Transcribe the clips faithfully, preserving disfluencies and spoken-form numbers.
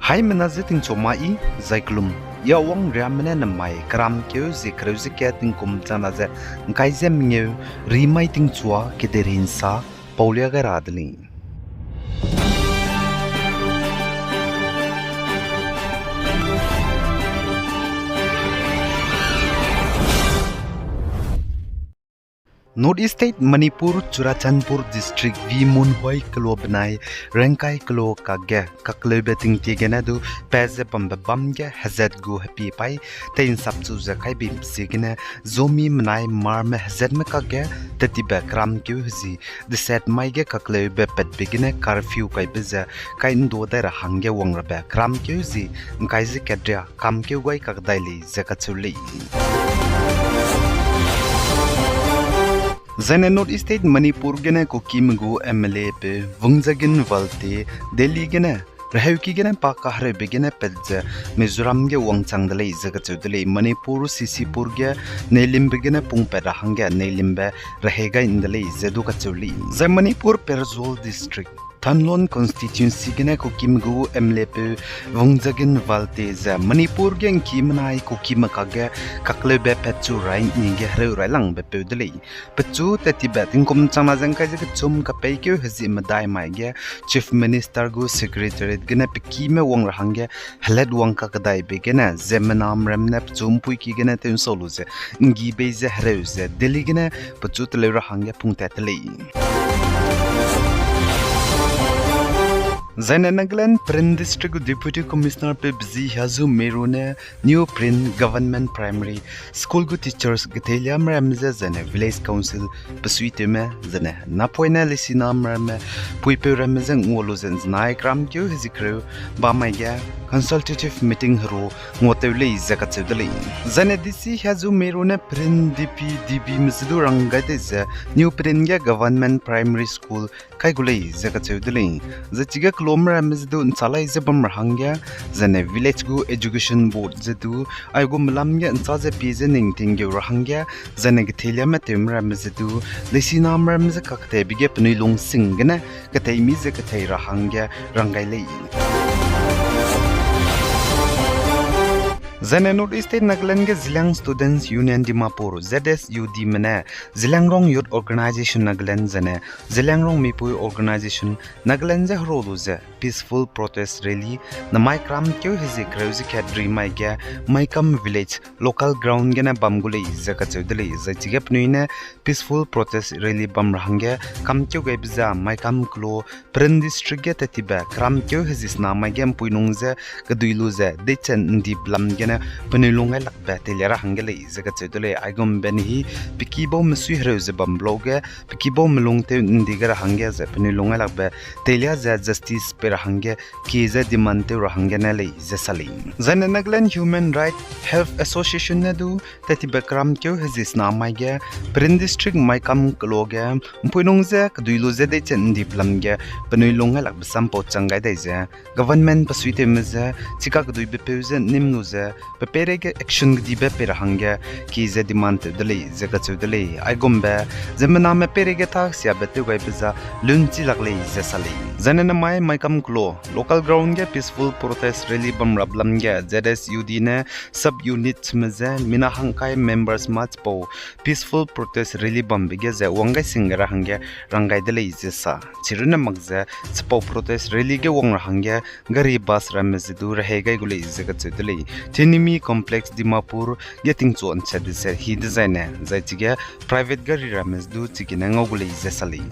Haimena ze tingchu mai, zai kelum, ya wang riamme ne namai keramkeu zie kereu ze kat tingkum changna ze ngkai ze mengeu, rimai tingchua kederin sa, paulia gai ra de lei. North East State Manipur, Churachandpur District, V Munhoi kelo benai Rengkai kelo kakge kakleube tingtie gene du pat ze bambe bam ge hezat gu hepi paî tei'nsap chu ze kai bim ziegene Zomi menai Hmarme hezatme kakge tetibe keramkeu hezi deset mai ge kakleube patbe gene curfew kaibe ze kai ’ndu dai ra hangge wang rabe keramkeu zie ngkai ze kat ria kamkeu gai kakdai lei ze kacheu lei. Zaine North East State Manipur gene Kukime gu M L A peu Wungjagan Valte Delhi gene reheuki gene pa kahereube gene pat ze Mizoram ge wangchang de lei ze kacheu de lei. Manipur Sisipur ge neilimbe gene pungpat ra hangge neilimbe rehei gai ’nde lei ze du kacheu lei. Zai Manipur Pherzawl District, Thanlon Constituency gene Kukime gu M L A peu Wungjagan Valte ze Manipur ge ’ngki menai Kukime kakge kakleube patchu rai ni ge hereu railangbe peu de lei. Pechu tetibe tingkum changna ze ngkai ze kechum kapeikeu hezi medai mai ge Chief Minister gu Secretariat gene pekime wang ra hangge helat wang kakdaibe gene ziemmename ramme ne pechu ’mpuiki gene tew'nsau lu ze ’nggi bei ze hereu ze Delhi gene pechu teleu ra hangge pungtat te lei. Zaine Nagaland Peren District gu Deputy Commissioner peu Bzi Hiazu Meru ne New Peren Government Primary School gu teachers geteiliame ramme ze zaine Village Council besuitewme zaine napoine leisiname ramme puipeu ramme ze ngua lu ze ’nzenai keramkeu hezi kereu bamai ge consultative meeting heru nguatew lei ze kacheu de lei. Zaine D C Hiazu Meru ne Peren D P D Bme ze du rang gai dei ze New Peren ge Government Primary School kai gu lei ze kacheu de lei. Zai chige kelome ramme ze du ’nchâ lai ze bam ra hangge, zaine Village gu Education Board ze du aigumbe lam ge ’nchâ ze pie ze ning tinggeu ra hangge, zaine geteiliame tewme ramme ze du leisiname ramme ze kaketeibe ge penui lungsing gene keteimi ze ketei ra hangge rang gai lei. Zaine North East State Nagaland ge Zeliang Students Union Dimapur, Z S U Dme ne Zeliangrong Youth Organisation Nagaland zaine Zeliangrong Mipui Organisation Nagaland ze hero lu ze peaceful protest rally namai keramkeu hezi kereu ze kat rimai ge Maikam Village local ground gene bam gu lei ze kacheu de lei. Zai chige penui ne peaceful protest rally bam ra hangge kamkeu gaibe ze Maikam kelo Peren District ge tetibe keramkeu hezi sena mai ge ’mpui nung ze kedui lu ze deichen ’ndi pelam gene penui lung gai lakbe teilia ra hangge lei ze kacheu de lei. Aigumbe ne hi peki bau mesui hereu ze bam blau ge peki bau melung tew ’ndi gai ra hangge ze penui lung gai lakbe teilia ze justice pei ra hangge kie ze demand tew ra hangge ne lei ze sa lei. Zaine Nagaland Human Rights Health Association ne du tetibe keramkeu hezi sena mai ge Peren District Maikam kelo ge ’mpui nung ze kedui lu ze deichen ’ndi pelam ge penui lung gai lakbe sam pau chang gai dai ze government besuitewme ze chika keduibe peu ze ’nnim lu ze pe peireige action kedibe pei ra hangge kie ze demand tew de lei ze kacheu de lei. Aigumbe ziemmename peireige tak siabe tew gaibe ze lunchi lak lei ze sa lei. Zaine namai Maikam kelo local ground ge peaceful protest rally bam rap lam ge Z S U D ne sub unitme ze mina hangkai members mâ chipau peaceful protest rally bambe ge ze wang gai sing gai ra hangge rang gai de lei ze sa. Chirunne mak ze chipau protest rally ge wang ra hangge gari bus ramme ze du rehei gai gu lei ze kacheu de lei. Thinimi Complex Dimapur ge tingchu ’nchat de ze hi dezaine zai chige private gari ramme ze du chigene ngau gu lei ze sa lei.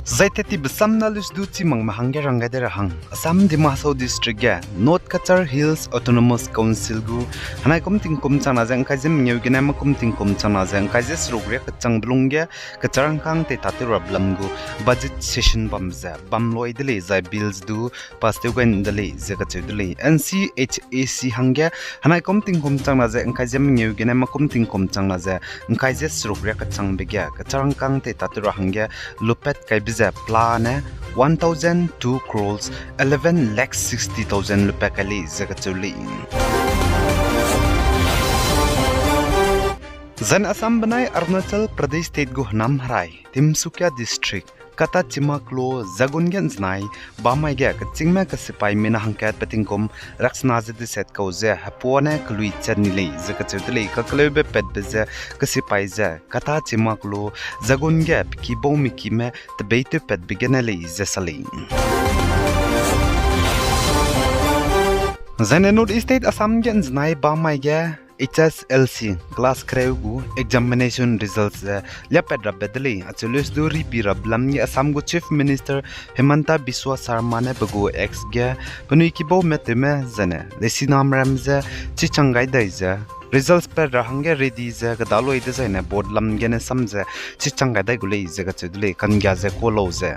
Zai tetibe sam na lus du chi makme hangge rang gai de ra hang. Assam Dima Hasao District ge North Cachar Hills Autonomous Council gu henai kum tingkum changna ze ngkai ze mengeu gene mâ kum tingkum changna ze ngkai ze seruk riak kechangbe lung ge kecharangkâng tei tatew rap lam gu budget session bam ze bam loi de lei zai bills du pass tew gai ’nde lei ze kacheu de lei. N C H A C hangge henai kum tingkum changna ze ngkai ze mengeu gene mâ kum tingkum changna ze ngkai ze seruk riak kechangbe ge kecharangkâng tei tatew ra hangge lupat kaibe ze pelane one thousand two crores eleven lakh sixty thousand lupat kai lei ze kacheu lei. Zan Assam benai Arunachal Pradesh State gu henam herai Tinsukia District Kata Chimaklo, Zagun ge ’nzenai, bamai ge kechîngme kesipai mina hangkat pe tingkum raksena ze deset kau ze hepuane kelui chat ni lei ze kacheu de lei. Kakleube patbe ze kesipai ze Kata Chimaklo, Zagun ge pe kibaumikime tebeitewpatbe gene lei ze sa lei. Zaine North East State Assam ge ’nzenai bamai ge H S L C class kereu gu examination results ze liapat rabe de lei. Acheu leuse du ribi rabe lam ge Assam gu Chief Minister Himanta Biswa Sarma ne pe gu X ge penui kibaume tewme zaine lesinam ram ze chichang gai dai ze results pat ra hangge ready ze kedaloi dezaine board lam gene sam ze chichang gai dai gu lei ze kacheu de lei, kanggia ze kuâ lau ze.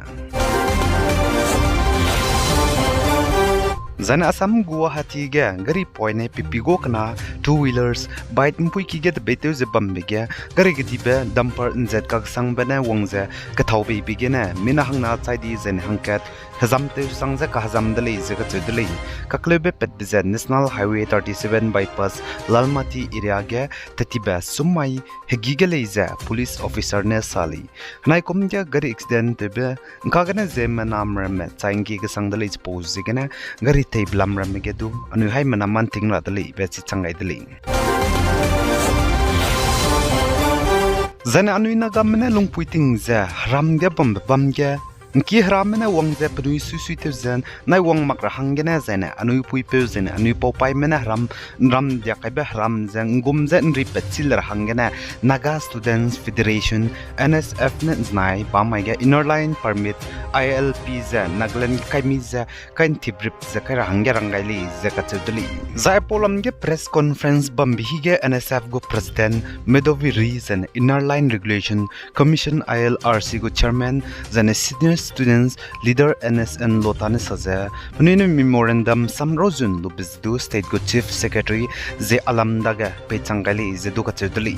Zaine Assam Guwahati ge gari poine pipi gua kena two wheelers, bike ’mpuiki ge tebeitew ze bambe ge gari kedibe dumper ’nzat kaksangbe ne wang ze kethau beibe gene mina hangna chai di zaine hangkat hezam tewsang ze kahezam de lei ze kacheu de lei. Kakleube patbe ze National Highway thirty-seven bypass Lalmati area ge tetibe summai hegî ge lei ze police officer ne sa lei. Henaikum ge gari accident tewbe ’ngka gene ziemme nam ramme chai ’ngki kesang de lei chipau ziegene gari teibe lam ramme ge du anui haimena manting ra de lei be chichang gai de lei. Zaine anui Nagame ne lungpui ting ze heram ge bambe bam ge ’ngki herame ne wang ze penui suisui tew ze nai wang mak ra hanggene zaine anui puipeu zaine anui paupaime ne heram ’nram diak kaibe heram ze ’nggum ze ’nripat chi le ra hanggene Naga Students Federation, N S F ne ’nzenai bamai ge Inner Line Permit, I L P ze Nagaland ge kaimi ze kai ’ntiprip ze kai ra hangge rang gai lei ze kacheu de lei. Zai aipau lam ge press conference bambe hige N S F gu President Madhavi Ree zaine Inner Line Regulation Commission, I L R C gu Chairman zaine Senior Students Leader N S N Lotha ne sa ze, penui ne memorandum samrau zun lube ze du state gu Chief Secretary ze alam dage peichang gai lei ze du kacheu de lei.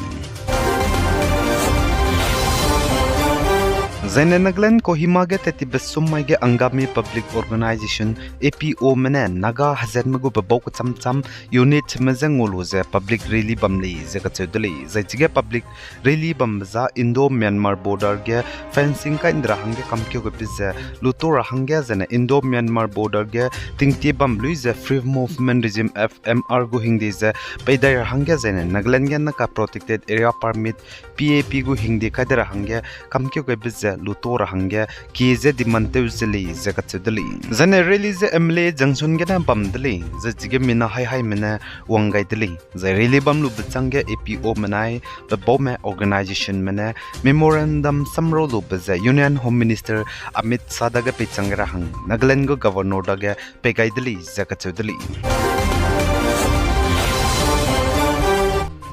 Zaine Nagaland Kohima ge tetibe summai ge Angami Public Organisation, A P Ome ne Naga hezatme gu bebau kecham cham unit chime je ngau lu ze public rally bam lei ze kacheu de lei. Zai chige public rally bambe za Indo-Myanmar border ge fencing kai ’ndi ra hangge kamkeu gaibe ze luto ra hangge zaine Indo-Myanmar border ge tingtie bam lui ze Free Movement Regime, F M R gu hingde ze peidai ra hangge zaine Nagaland ge Naga Protected Area Permit, P A P gu hingde kai de ra hangge kamkeu gaibe ze luto ra hangge kie ze demand tew ze lei ze kacheu de lei. Zaine rally ze M L A Junction gene bam de lei, zai chige mina hai haime ne wang gai de lei. Zai rally bam lube chângge A P O menai pebaume organizationme ne memorandum samrau lube ze Union Home Minister Amit Shah dage peichang gai ra hang Nagaland gu Governor dage pei gai de lei ze kacheu de lei.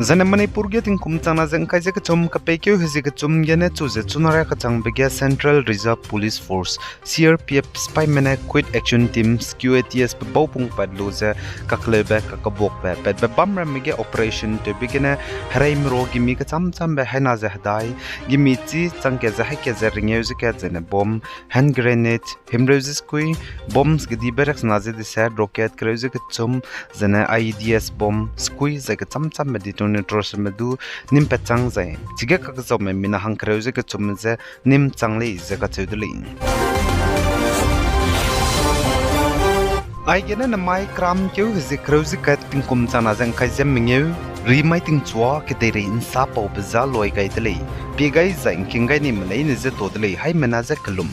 Zaine Manipur ge tingkum changna ze ’ngkai ze kechum kapeikeu hezie kechum gene chu ze chuna ria kachangbe ge Central Reserve Police Force, C R P F sipaime ne Quick Action Teams, Q A T S pebau pung pat lu ze kakleube, kakabuakbe, patbe bam ramme ge operation tewbe gene hereimeru gimi kecham chambe haina ze hedai, gimi chî chang kat ze hai kat ze ringeu ze kat zaine bomb, hand grenade, himreu ze sekui, bombs kedibe raksena ze deset, rocket kereu ze kechum, zaine I E Ds bomb sekui zai kecham chambe detonatorsme du nîm pat chang zai chige kakzaume mina hangkereu ze kechum ze nîm chang lei ze kacheu de lei. Aigene namai kramkeu hezie kereu ze kat tingkum changna ze ’ngkai ze mengeu, rimai tingchua kedeirei ’nsa paube za loi gai de lei. Pie gai zai ’ngking gai nime leine ze to de lei, haimena ze kelum.